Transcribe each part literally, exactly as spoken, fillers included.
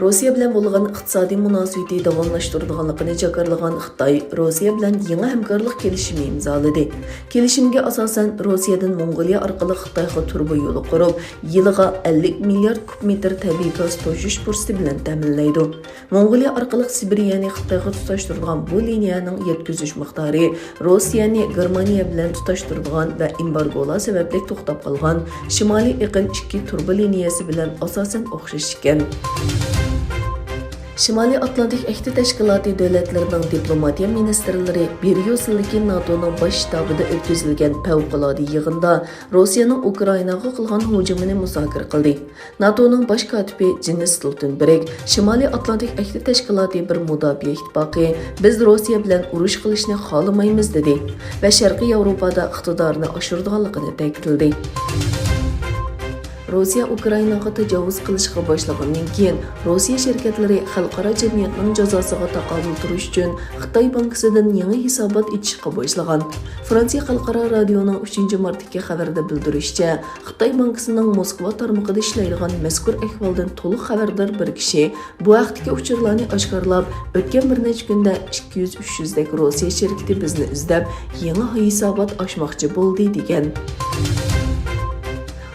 روسىيە بىلەن بولغان ئىقتىسادىي مۇناسىۋىتى داۋاملاشتۇرىدىغانلىقىنى جاكارلىغان خىتاي روسىيە بىلەن يېڭى ھەمكارلىق كېلىشىمى ئىمزالىدى. كېلىشىمگە ئاساسەن، روسىيەدىن موڭغۇلىيە ئارقىلىق خىتايغا تۇرۇبا يولى قۇرۇپ، يىلىغا ئەللىك مىليارد كۇب مېتىر تەبىئىي گاز توشۇش پۇرسىتى بىلەن تەمىنلەيدۇ. موڭغۇلىيە ئارقىلىق سىبىرىيەنى خىتايغا تۇتاشتۇرىدىغان بۇ لىنىيەنىڭ يەتكۈزۈش مىقدارى روسىيەنى گېرمانىيە بىلەن تۇتاشتۇرىدىغان ۋە ئېمبارگولار سەۋەبلىك توختاپ قالغان شىمالىي ئېقىم ئىككى تۇرۇبا لىنىيەسى بىلەن ئاساسەن ئوخشاش ئىكەن. شىمالىي ئاتلانتىك ئەھدى تەشكىلاتى دۆلەتلىرىنىڭ دىپلوماتىيە مىنىستىرلىرى بريۇسسېلدىكى ناتونىڭ باش شتابىدا ئۆتكۈزۈلگەن پەۋقۇلئاددە يىغىندا روسىيەنىڭ ئۇكرائىناغا قىلغان ھۇجۇمىنى مۇزاكىرە قىلدى. ناتونىڭ باش كاتىپى جېنس ستولتېنبېرگ شىمالىي ئاتلانتىك ئەھدى تەشكىلاتى بىر مۇداپىئە ئىتتىپاقى، بىز روسىيە بىلەن ئۇرۇش قىلىشنى خالىمايمىز، دېدى ۋە شەرقىي ياۋروپادا ئىقتىدارىنى ئاشۇرىدىغانلىقىنى تەكىتلىدى. روسىيە ئۇكرائىناغا تاجاۋۇز قىلىشقا باشلىغاندىن كېيىن، روسىيە شىركەتلىرى خەلقئارا جەمئىيەتنىڭ جازاسىغا تاقابىل تۇرۇش ئۈچۈن خىتاي بانكىسىدىن يېڭى ھېسابات ئېچىشقا باشلىغان. فرانسىيە خەلقئارا رادىيونىڭ ئۈچىنچى مارتتىكى خەۋىرىدە بىلدۈرۈشىچە، خىتاي بانكىسىنىڭ موسكۋا تارمىقىدا ئىشلەيدىغان مەزكۇر ئەھۋالدىن تولۇق خەۋەردار بىر كىشى بۇ ھەقتىكى ئۇچۇرلارنى ئاشكارىلاپ، ئۆتكەن بىر نەچچە كۈندە ئىككى يۈز، ئۈچ يۈزدەك روسىيە شىركىتى بىزنى ئىزدەپ، يېڭى ھېسابات ئاچماقچى بولدى، دېگەن.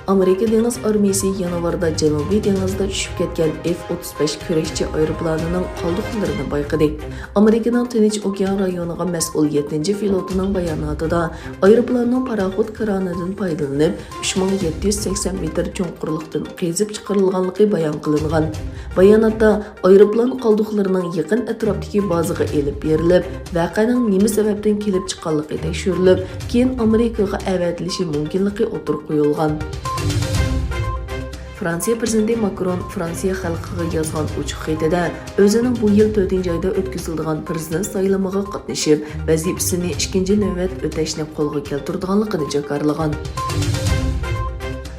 ئامېرىكا دېڭىز ئارمىيىسى يانۋاردا جەنۇبىي دېڭىزدا چۈشۈپ كەتكەن ئېف ئوتتۇز بەش كۈرەشچى ئايروپىلانىنىڭ قالدۇقلىرىنى بايقىدى. ئامېرىكىنىڭ تىنچ ئوكيان رايونىغا مەسئۇل يەتتىنچى فلوتىنىڭ باياناتىدا ئايروپىلاننىڭ پاراخوت كرانىدىن پايدىلىنىپ، ئۈچ مىڭ يەتتە يۈز سەكسەن مېتىر چوڭقۇرلۇقتىن قېزىپ چىقىرىلغانلىقى بايان قىلىنغان. باياناتتا ئايروپىلان قالدۇقلىرىنىڭ يېقىن ئەتراپتىكى بازىغا ئېلىپ بېرىلىپ، ۋەقەنىڭ نېمە سەۋەبتىن كېلىپ چىققانلىقى تەكشۈرۈلۈپ، كېيىن ئامېرىكىغا ئەۋەتىلىشى مۇمكىنلىقى ئوتتۇرىغا قويۇلغان. فرانسىيە پىرېزىدېنتى ماكرون فرانسىيە خەلقىگە يازغان ئوچۇق خېتىدە، ئۆزىنىڭ بۇ يىل تۆتىنچى ئايدا ئۆتكۈزۈلىدىغان پىرېزىدېنت سايلىمىغا قاتنىشىپ، ۋەزىپىسىنى ئىككىنچى نۆۋەت ئۆتەشنى قولغا كەلتۈرىدىغانلىقىنى جاكارلىغان.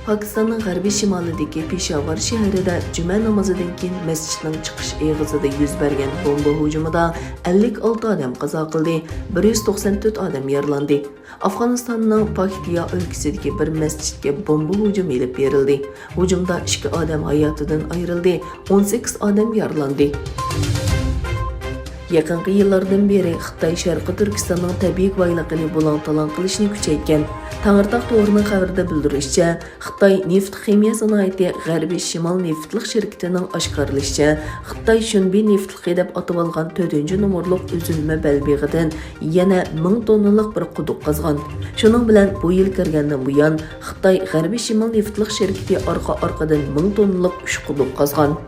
پاكىستاننىڭ غەربىي شىمالىدىكى پېشاۋار شەھىرىدە جۈمە نامىزىدىن كېيىن مەسچىتنىڭ چىقىش ئېغىزىدا يۈز بەرگەن بومبا ھۇجۇمىدا ئەللىك ئالتە ئادەم قازا قىلدى، بىر يۈز توقسان تۆت ئادەم يارىلاندى. ئافغانىستاننىڭ پاكتىيا ئۆلكىسىدىكى بىر مەسچىتكە بومبا ھۇجۇمى ئېلىپ بېرىلدى. ھۇجۇمدا ئىككى ئادەم ھاياتىدىن ئايرىلدى، ئون سەككىز ئادەم يارىلاندى. يېقىنقى يىللاردىن بېرى خىتاي شەرقىي تۈركىستاننىڭ تەبىئىي بايلىقىنى بۇلاڭ-تالاڭ قىلىشنى كۈچەيتكەن. تەڭرىتاغ تورىنىڭ خەۋىرىدە بىلدۈرۈشىچە، خىتاي نېفىت خىمىيە سانائىتى غەربىي شىمال نېفىتلىق شىركىتىنىڭ ئاشكارىلىشىچە، خىتاي شۈنبى نېفىتلىقى دەپ ئاتىۋالغان تۆتىنچى نومۇرلۇق ئۈزۈلمە بەلبېغىدىن يەنە مىڭ توننىلىق بىر قۇدۇق قازغان. شۇنىڭ بىلەن بۇ يىل كىرگەندىن بۇيان، خىتاي غەربىي شىمال نېفىتلىق شىركىتى ئارقا-ئارقىدىن مىڭ توننىلىق ئۈچ قۇدۇق قازغان.